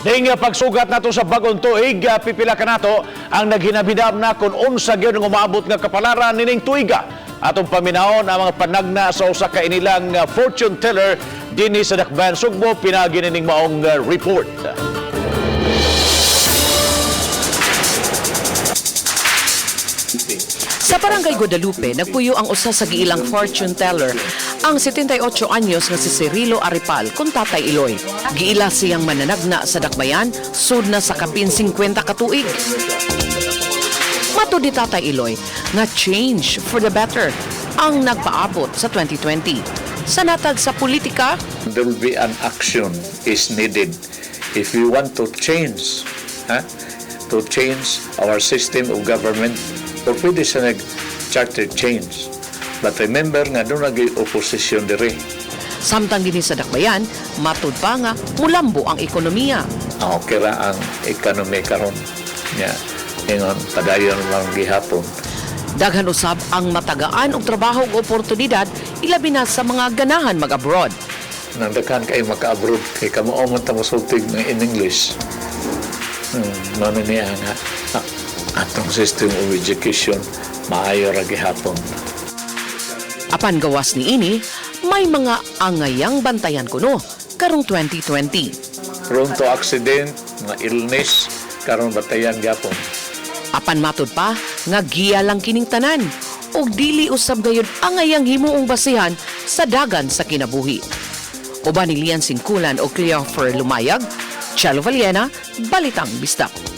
Ning pagsugat nato sa bagong tuig, pipila ka nato ang naghinabidam na kung unsa gyud ang umaabot nga kapalaran nining tuiga. Atong paminawon ang mga panagna sa usa ka inilang fortune teller dinhi sa Dakbayan Sugbo, pinaagi nining maong report. Sa Barangay Guadalupe, nagpuyo ang usa sa giilang fortune teller, ang 78 anyos nga si Cirilo Aripal, kung Tatay Iloy. Giila siyang mananagna sa Dakbayan, sud na sa kapin 50 ka tuig. Matud ni Tatay Iloy nga change for the better ang nagpaabot sa 2020. Sa natag sa politika, There will be an action is needed if we want to change, ha? To change our system of government or pwede sa nag-charter change. But remember nga doon nag opposition dire. Samtang dinhi sa Dakbayan, matud pa nga mulambo ang ekonomiya. Ang okay ra ang economy karon. Nya, ingon padayon lang gihapon. Daghan usab ang matagaan og trabaho ug oportunidad, ilabi na sa mga ganahan mag-abroad. Nang daghan kay maka-abroad kay kamo man ta mosultig ng in English. Mao na niya nga atong system of education maayo ra gihapon. Apan gawas niini, may mga angayang bantayan kuno karong 2020. Prone to accident, mga illness, karon batayan gyapon. Apan matud pa nga giya lang kining tanan ug dili usab gayud angayang himuong basihan sa dagan sa kinabuhi. Uban ni Lian Singkulan o Cleofer Lumayag, Chelo Valiena, Balitang Bisdak.